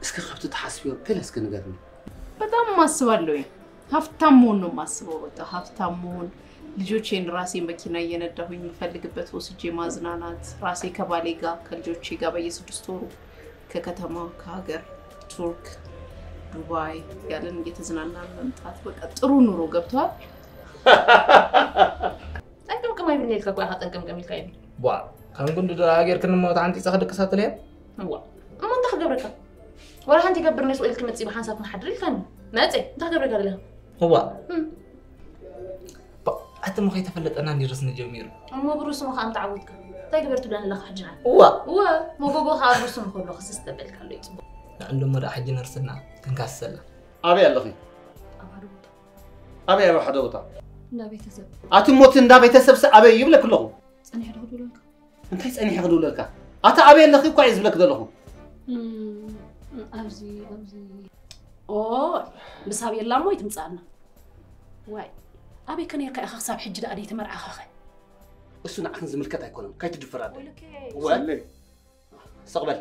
እስኪ ካብቲ ትሓስብዮ ገለ እስኪ ንገርኒ። በጣም ማስባለሁ። ሀብታም መሆን ነው የማስበው። በቃ ሀብታም መሆን፣ ልጆቼን ራሴ መኪና እየነዳሁኝ የምፈልግበት ወስጄ ማዝናናት፣ ራሴ ከባሌ ጋር ከልጆቼ ጋር በየስድስት ወሩ ከከተማ ከሀገር ቱርክ ዱባይ ያለን እየተዝናናን መምጣት፣ በቃ ጥሩ ኑሮ። ገብቷል። ጠንቅምቅም ኣይብልን ኢልካ እኮ ኢኻ ጠንቅምቅም ኢልካ ይብል። ቧ ከም ጉንዲ ዶ ሃገር ክንመውት ሓንጢፀ ክድቅሳ ትልየ? እዋ እሞ እንታይ ክገብረካ? ወላ ሓንቲ ይገብር ነስ ኢልክ መፂ ብሓንሳብ ክንሓድር ኢልካኒ መፀ እንታይ ክገብረካ ደለኻ? እዋ እም። ኣቲ ሞ ከይተፈለጠና እንዲርስኒ ጀሚሩ። እሞ ብሩስሙ ከዓ ምተዓወትካ እንታይ ግበር ትብለኒ ኣለካ ሕጂ ንዓይ? እዋ እወ መጎጎ ከዓ ብሩስሙ ከሎ ክስስ ተበልካ ኣሎ ይፅቡቅ። ንዕንዶሞ ደኣ ሕጂ ነርስና ክንካስሰላ። ኣበይ ኣለኺ? ኣብ ሓደ ቦታ ኣበይ ኣብ ሓደ ቦታ? እንዳ ቤተሰብ ኣቲ ሞት እንዳ ቤተሰብ ስ ኣበይ ይብለክ ኣለኹ። ጸኒሐ ዶ ክድውለልካ? እንታይ ጸኒሐ ክድውለልካ? ኣቲ ኣበይ ኣለኺ እኳ እየ ዝብለክ ዘለኹ። እም፣ ኣብዚ ኣብዚ ኦ ብሳብ የላ እሞ ይትምጻና። ዋይ ኣበይ ከነርካ ኢኻ ክሳብ ሕጂ ደኣ ደይተመርዓኻኸ? እሱ ንዓኽን ዝምልከት ኣይኮነን። ካይትድፍራ ዶ? ወልከ ወለ ሰቕበል